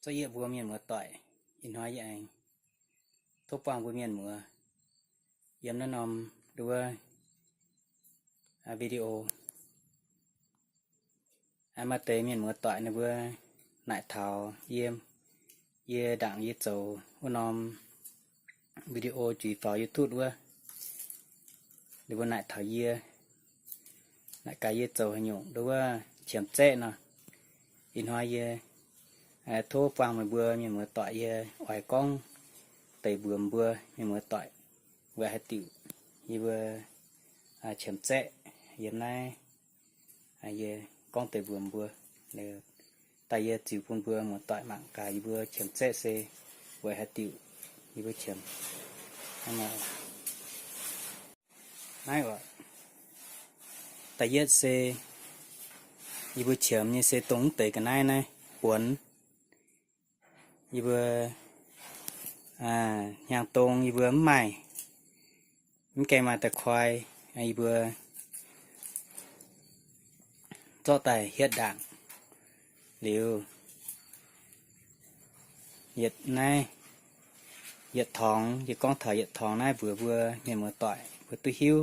Zorqv yie mbuo mienh muoz doic, ih hnoi yie aengx tov buangh mbuo mienh muoz yiem naaiv norm nduov video. Maaih deix mienh muoz doic ninh mbuo naaic taux yie, yie ndaangc yie zoux wuov norm video juiz faaux YouTube wuov, ninh mbuo naaic taux yie, naaic gaax yie zoux haaix nyungc nduov qiemx zaeqv nor. Ih hnoi yie tov buangh meih mbuo mienh muoz doic, yie oix gorngv deix mbuox mbuo mienh muoz doic weic haaix diuc yie mbuo qiemx zaeqv yiem naaiv. Yie gorngv deix mbuox mbuo, daaih yie ziux bun mbuo muoz doic mangc gaax yie mbuo qiemx zaeqv se weic haaix diuc yie mbuo qiemx. Naaiv oc, da'yietv se yie mbuo qiemx nyei se dongh mv deix ga'naaiv naaiv buonx. Yie mbuo hnyangx-dong yie mbuo mv maaih, mv gaengh maaih da'koi, yie mbuo zorqv daaih hietv ndaangc liuz, yietc naaiv, yietc torngx, yie gorngv taux yietc torngx naaiv mbuox mbuo mienh muoz doic mbuo duqv hiuv.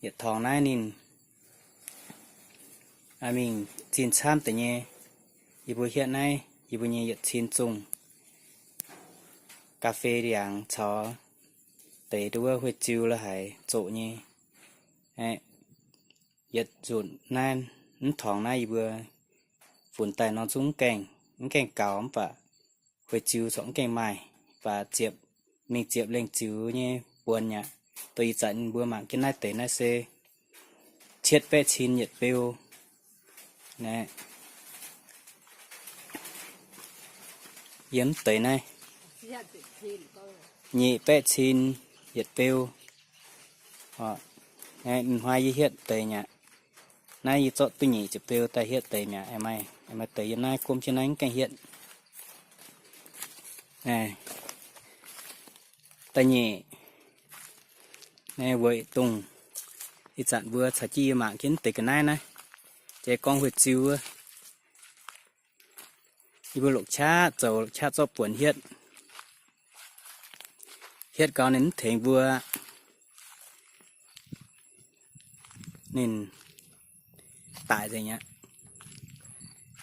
Yietc torngx naaiv ninh mingh zinh camv deix nyei. Yie mbuo hietv naaiv yie mbuo nyei yietc cin zungh ga'fei ndiangx caux deix nduov wuov huih-ziu la'haic zoqc nyei. Yietc nzunc naaiv, mv torngx naaiv yie mbuo funx daaih nor zungv mv gaengh, mv gaengh gaux mv baac huih-ziu corc mv gaengh maaih, baac ziepc, mingh ziepc lengh ziux nyei buonc aqv. Dongh ih zanc mbuo mangc jienv naaiv deix naaiv se cietv baeqv cin yietc beu. Yiem deix naaiv nyic baeqv cin yietc beu. Ih hnoi yie hietv deix mi'aqv. Naaiv yie zorqv duqv nyic ziepc beu daaih hietv deix mi'aqv. Maaih deix yiem naaiv gomv jienv naaiv mv gaengh hietv. Da'nyeic, weic dongh ih zanc mbuo caux jienv yie mangc jienv deix ga'naaiv naaiv, jiex gorngv huih-ziu wuov, yie mbuo longc qaqv zoux, longc qaqv zorqv buonc hietv. Hietv gau ninh mv tengx mbuo, ninh daic nzengc aqv.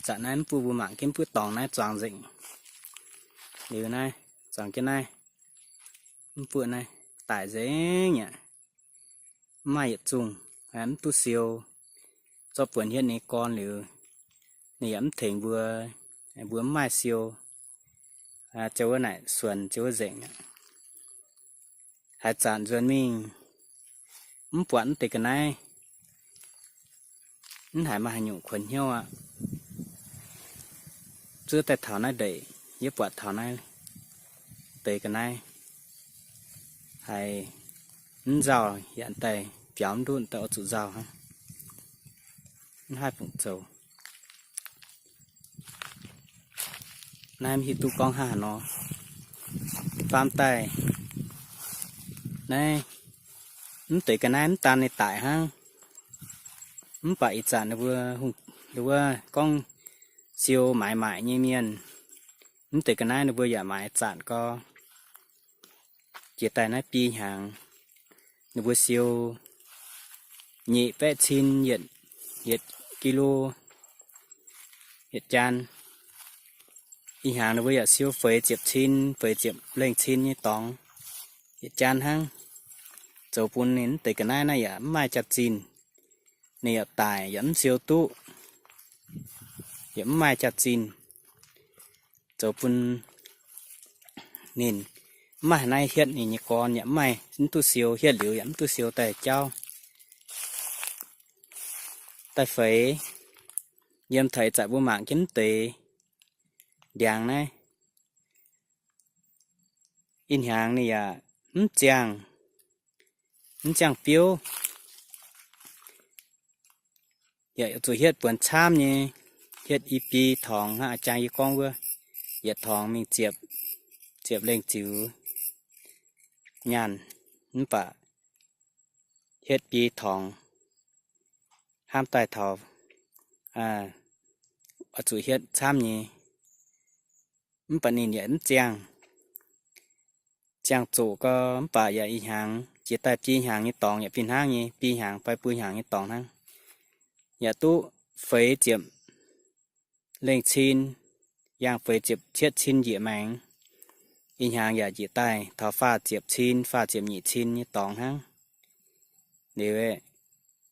Zanc naaiv mv buoqv mbuo mangc jienv mv buoqv dorngx naaiv zuangx nzengc. Liuz naaiv zuangx jienv naaiv, mv buoqv naaiv daic nzengc aqv. Mv maaih yietc zungh, mv duqv siou. Zorqv buonc hietv ninh nyei gorn liuz, ninh yaac mv tengx mbuo, mbuo mv maaih siou. Ziouc wuov naaic suonc ziouc wuov nzengc aqv. Haaix zanc nzuonx mingh mv buatc mv deix ga'naaiv, mv haiz maaih haaix nyungc kuonx hnyouv aqv. Zuov daaih taux naaiv ndeic, yie buatc taux naaiv deix ga'naaiv haiz mv nzauh, yaac daaih biaux mv ndutv daaih oix zuqc nzauh hnangv. Mv haih fungc zoux. Naaiv mv hiuv duqv gorngv hnangv haaix nor. Faam daaih naaiv, mv deix ga'naaiv mv daan ninh daic hnangv. Mv baac ih zanc ninh mbuo, ninh mbuo gorngv siou maaiz maaic nyei mienh, mv deix ga'naaiv ninh mbuo yaac maaiz zanc gau. Jiex daaih naaiv biei hnyangx, ninh mbuo siou nyic baeqv cin yietc, yietc kilo, yietc jaan. Ih hnyangx ninh mbuo yaac siou feix ziepc cin, feix ziepc lengh cin nyei dorngx, yietc jaan hnangv. Zoux bun ninh mv deix ga'naaiv naaiv yaac mv maaih jaax-zinh. Ninh yaac daic yaac mv siou duqv, yaac mv maaih jaax-zinh. Zoux bun ninh mv maaih haaix naaiv hietv ninh nyei gorn, yaac mv maaih, mv duqv siou, hietv liuz yaac mv duqv siou daaih jauv, daaih feix. Yiem taux ih zanc mbuo mangc jienv mv deix ndiangx naaiv, ih hnyangx ninh yaac mv ziangh, mv ziangh biouv. Yaac zuqc hietv buonc camv nyei, hietv i biei torngx hnangv a'jang yie gorngv wuov, yietc torngx mingh ziepc, ziepc lengh ziux nyaanh, mv baac hietv biei torngx hnamv daaih taux oix zuqc hietv camv nyei. mv baac ninh yaac mv ziangh. Ziangh zoqc gau mv baac yaac ih hnyangx jiex daaih biei hnyangx nyei dorngx yaac fih hnangv nyei, biei hnyangx fai buo hnyangx nyei dorngx hnangv. Yaac duqv feix ziepc lengh cin, yangh feix ziepc cietv cin njiec maengx. Ih hnyangx yaac njiec daaih taux faah ziepc cin, faah ziepc nyeic cin nyei dorngx hnangv. Liuz,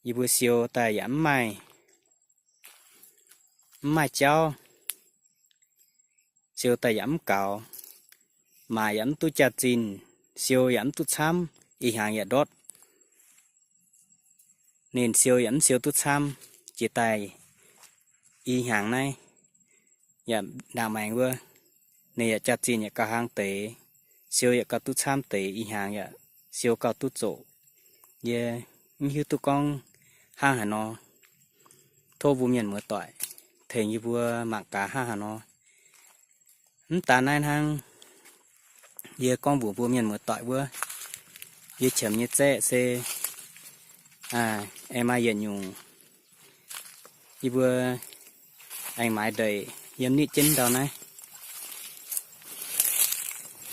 yie mbuo siou daaih yaac mv maaih, mv maaih jauv. Siou daaih yaac mv gaux, maaic yaac mv duqv jaax-zinh, siou yaac mv duqv camv, ih hnyangx yaac ndortv. Ninh siou yaac mv siou duqv camv. Jiex daaih ih hnyangx naaiv yaac ndaangc maengx wuov, ninh yaac jaax-zinh yaac gauh hlang deix, siou yaac gauh duqv camv deix, ih hnyangx yaac siou gauh duqv zoqc. Yie mv hiuv duqv gorngv hnangv haaix nor. Tov mbuo mienh muoz-doic tengx yie mbuo mangc gaax hnangv haaix nor. Mv daan naaiv hnangv, yie gorngv mbuox mbuo mienh muoz-doic wuov, yie qiemx nyei zaeqv se aengx maaih yietc nyungc yie mbuo aengx maaiz ndeic yiem nitv jienv ndau naaiv,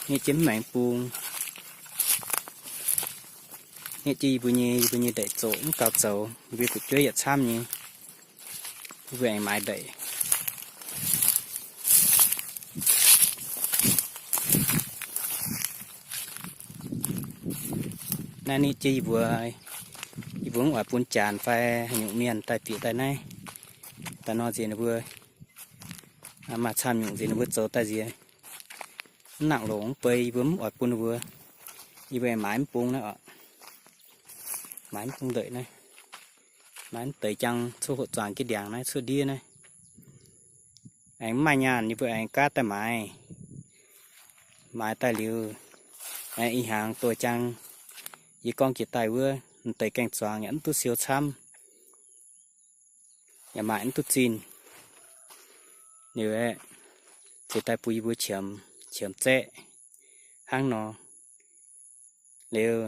nitv jienv mv maengx bung, nitv jienv yie mbuo nyei, yie mbuo nyei ndeic zoqc mv gaux zoux, yie mbuo fu'jueiv yietc camv nyei, yie mbuo aengx maaiz ndeic. Naaiv nitv jienv yie mbuo, yie mbuo mv oix bun janx fai haaix nyungc mienh daaih bieqc daaih naaiv. Daaih nor nziex ninh mbuo maaih camv nyungc nziex ninh mbuo zoux daaih nziex mv nangc longc mv bei, yie mbuo mv oix bun ninh mbuo. Yie mbuo aengx maaiz mv bung naaiv oc, maaiz mv bung ndeic naaiv, maaiz mv deix jang cuotv hoqc zuangx jienv ndiangx naaiv cuotv ndiev naaiv. Aengx mv maaih nyaanh yie mbuo aengx gaatv daaih maaiz. Maaiz daaih liuz, aengx ih hnyangx doix jang yie gorngv jiex daaih wuov, m'deix gaeng-zuangx yaac mv duqv siou camv, yaac maaic mv duqv zinh. Liuz aeqv, ceix daaih bun yie mbuo qiemx, qiemx zaeqv hnangv nor. Liuz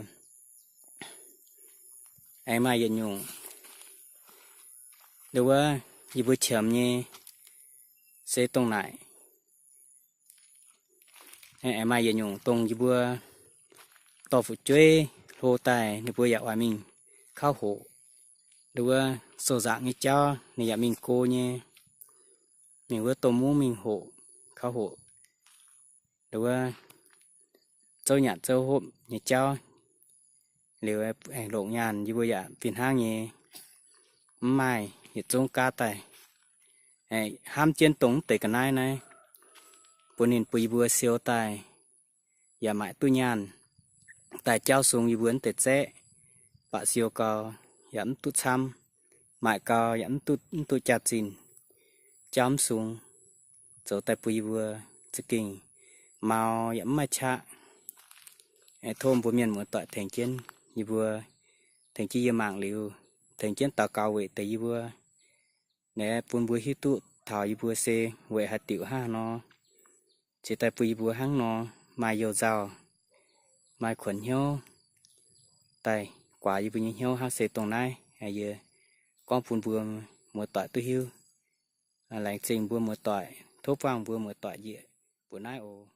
aengx maaih yietc nyungc, ndo wuov yie mbuo qiemx nyei se dongh naaic. Aengx maaih yietc nyungc dongh yie mbuo dorh fu'jueiv hlo daaih, ninh mbuo yaac oix mingh kauv hoqc. Ndo wuov sou-nzaangc nyei jauv ninh yaac mingh go nyei, mingh wuov domh mungv mingh hoqc, kauv hoqc. Ndo wuov zouv nyanc zouv hopv nyei jauv. Liuz aengx longc nyaanh yie mbuo yaac fih hnangv nyei, mv maaih yietc zungv gaatv daaih. Hnamv jienv dongh mv deix ga'naaiv naaiv, bun ninh bun yie mbuo siou daaih yaac maaic duqv nyaanh daaih jauv sung yie mbuo mv deix zaeqv. Baac siou gau yaac mv duqv camv, maaic gau yaac mv duqv, mv duqv jaax-zinh, jauv mv sung, zoux daaih bun yie mbuo za'gengh mau yaac mv maaih qaqv. Tov mbuo mienh muoz-doic tengx jienv yie mbuo, tengx jienv yie mangc liuz, tengx jienv daux gaux weic deix yie mbuo, naaiv bun mbuo hiuv duqv taux yie mbuo se weic haaix diuc hnangv haaix nor. Ceix daaih bun yie mbuo hnangv nor maaih youh nzauh, maaih kuonx hnyouv daaih guaax yie mbuo nyei hnyouv hnangv se dongh naaiv. Yie gorngv bun mbuo muoz-doic duqv hiuv. Laengz zingh mbuo muoz-doic, tov buangh mbuo muoz-doic njiec mbuo naaiv oc.